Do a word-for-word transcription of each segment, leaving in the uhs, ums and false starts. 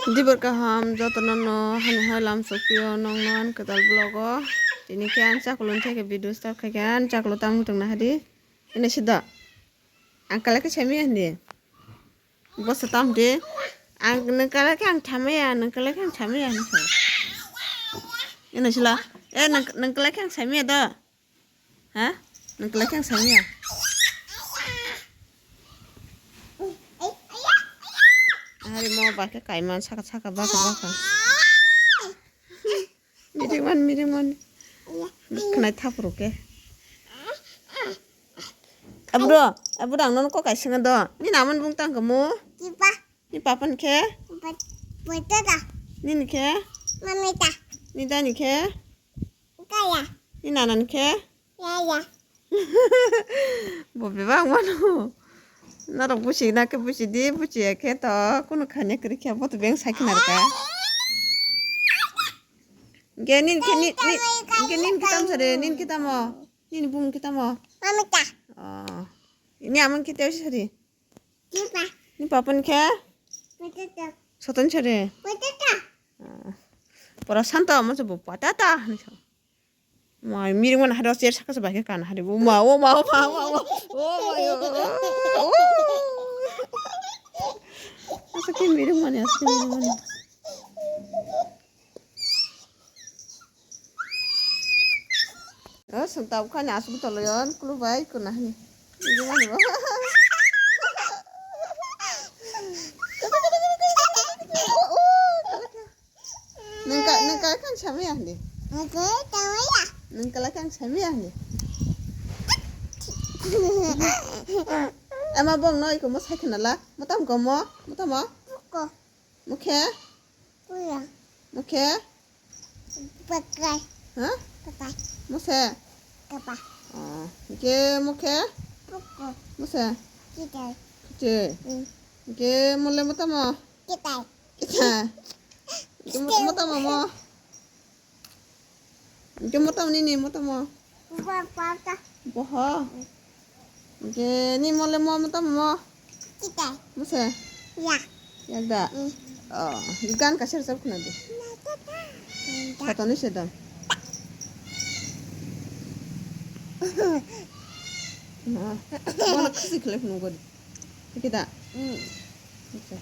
Dibor kaham jotono no hani hai lam sokpio nong non kwtal vlog o. Tini khe ang chaklo theke video start khai khe ang chaklo tang tong na hadi. Ini sida. Ang kala khe sami handi. Bosa tam de. Ang nang kala khe ang thamaya, nang kala khe ang thamaya ni sa. Ini sila. Eh, nang, nang kala khe ang sami do. Ha? Nang kala khe ang sami ya? Hari mo ba khe kaiman saka saka baka baka. Miring man, miring man. Khnai thapro khe. Abro, abro ang nono kok kaisa do. Ni namon bung tang kamo? Ni papan khe? Nini khe? Ni dani khe? Ni nanan khe? Bo bebak mano. Norok busi na khe busi di, busi ya khe to kunu khanya kwrwi khe bo to beng sai khna rwkha. Ge nin khe ni, ni, ge nin khe tam sare, nin khe tamo? Nini bung khe tamo? Oh. Ni amon khe tei sari? Ni papan khe? Soton sari? Ah. Pora santa mo se bo patata. Ma miring mana hado cher saka se bai khe kana hari. O ma, o ma, o ma, o ma, o ma. O ma yo. O. Asa khe miring mani, asa khe miring mani. O, sung tabuk khani asuk toloyon, kulubai kuna hani. Ini mani bo. Nengka, nengka kan samaya hindi. Nengka la kan samaya hindi. Ama bong no iko mo sai khna la. Mo tam ko mo, mo tam mo. Mokhe? Kuya. Mokhe? Pakai. Ha? Pakai. Mose? Kapa. Oh, hingke mokhe? Puku. Mose? Kitai. Kiche. Hmm. Hingke mole motamo? Kitai. Kitai. Hingke mot-, motamo mo? Hingke motamo nini motamo? Bo pata. Boho. Hingke ni mole mo motamo mo? Kita. Mose? Ya. Yak da? Hmm. Oh, gan kasar sab khna de. Na, ta, ta. Kotoni se dam. Na. Mo khisi khle phunu godi. Kita. Hmm. Acha.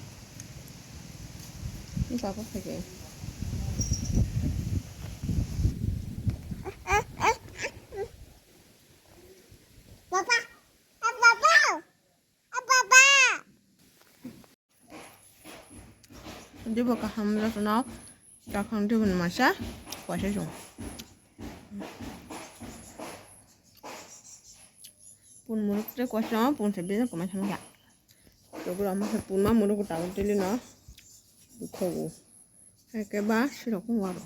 Ni papa phai khe. Papa. Ah, papa. Ah, papa. Dibo kaham jotono. Takhang dibo masa. Kuasa jong. Pun muruk tre kuasa, pun se bini kumai sama ya. Togura masa pun ma muruk tawo tili no. Dukhogo. Eke ba sirok waro.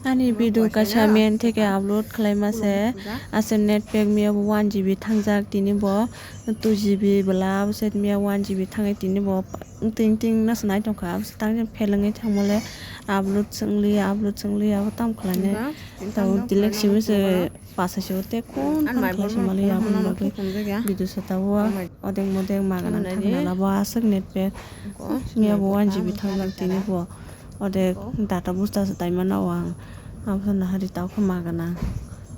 Ani video kaisa main theke upload khlaima se, ase net pack miya bo one G B thangjak, tini bo two G B bwla, abo se miya one G B thangai, tini bo ting ting no se nai tongkha, abo se tang phelengwi thangmale upload chwngli, upload chwngli abo tam khlainai. Tabo delete simi se. Pasa se o te kun phan khlai se mali ya, aboni bagwi video sata o odeng modeng magana thangna labo aswk net pack. Miya bo one G B thangjak tini bo odek data booster se taimano ang. Abo nahari tao khe magana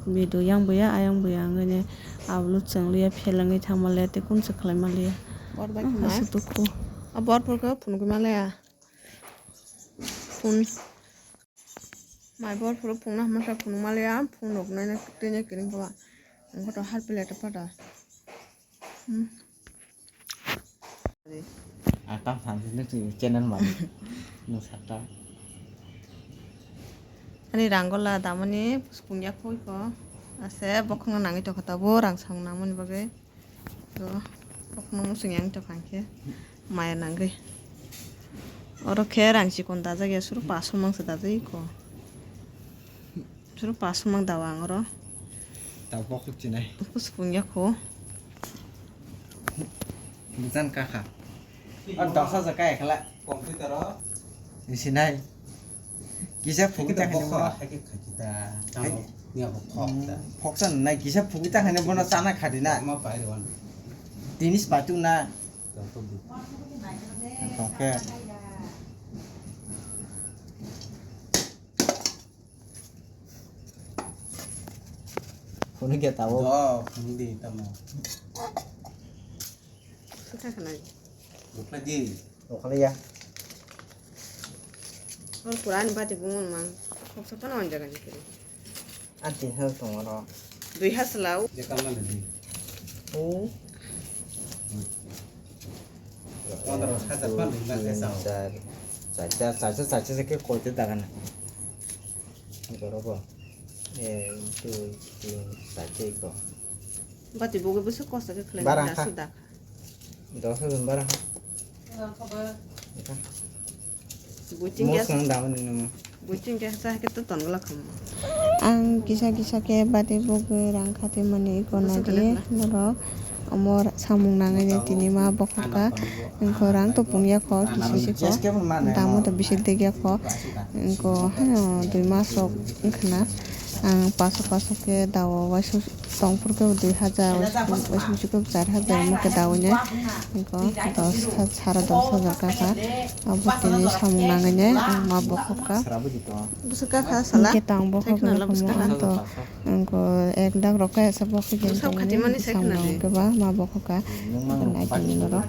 video yang boya ayang boya wngwi ne upload chwng liya phelengwi thangma le te kun se khlai maliya. Aswk dukhu. Bor phor khe phunugwi maliya. Phun. Mai bor phuru phungna hama sa phunuk maliya, phunuk nai nai twi nai kiring kha. Ang khe to har plate pada. Hmm. Ang tam san sini channel mani. Nung sakta. Ani ranggola damani phung yak kho iko. Ase bokhong nangwi tokha tabo rang sang nangmani bagwi. To, bokhno muchung yang to phang khe maya nangwi. Oro khe rang chikon dajak ya, suru paso mang se dajak iko. Suru paso mang dawa ang oro. Tao bokhok chinai. Kus pung ya kho. Bujan kakha. Ar dosa ja kaya khala. Computer o. Sinai. Kisa phuk ta khani bo. Phoksa nai kisa phuk ta khani bono chana khadi na. Ma pai ro. Tinis batu na. Tongke. Phone khe tabo. Do, phone di tamo. Sukha khna. Bukla di. Bukla ya. Or Quran bati bungun mang. Kok sa pana on jaga ni kiri. Anti hal tong ro. Dui haslau. Je kam na di. Oh. Pondro hajar pan ring bak esao. Char, char, char, char, char, char, char, ke koite dagan. Gorobo. Ek, dui, tin, char, char, ko. Bati bogo bwswk kosto khe khlai Barang da kha. Suda. Dos hajar barang kha. Buiting Mos khe nang daman ni namo. Buiting khe sa khe to ton gla kham. Ang kisa kisa khe bati bogo rang khatwi mani iko Bwswk nadi khlai khna. Norok. Omo samung nangwi tini ma bokhokha. Wngkho rang to pungya kho, kisi si kho. Damo to bisi degya kho. Wngkho hano dui mas rok wngkhna. Ang paso paso khe dawo waisa tongphuru khe dui hajar, waisa waisa khe char hajar omo khe dawo ne. Wngkho dos ha-, sara dos hajar kaka. Abo tini samung nangwi ne ang ma bokhokha. Bwswk kha sala. Hwnkhe tang bokhok Tei khna wngkha la bwswk kha. Ang to Ang ko ek lakh rok kaya sa bo khe Bwswk khatimani sai khna di. Khe ba ma bo kha ka. Nai tini norok.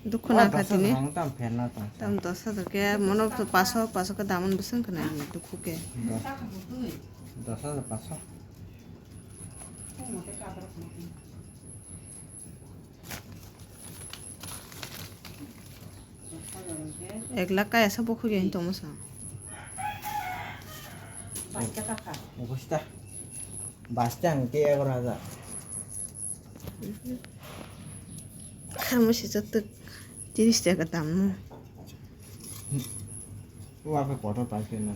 Dukhu na kha tini. Tam dos hajar khe mono paso paso khe daman bwswng khna ni dukhu khe. Dos hajar paso. Ek lakh kaya sa bo khugya hin tongmo sa. Basta ang ke egaro hajar. Kharmo si joto tiris taka dam no. Wa khe kotor paikhe na.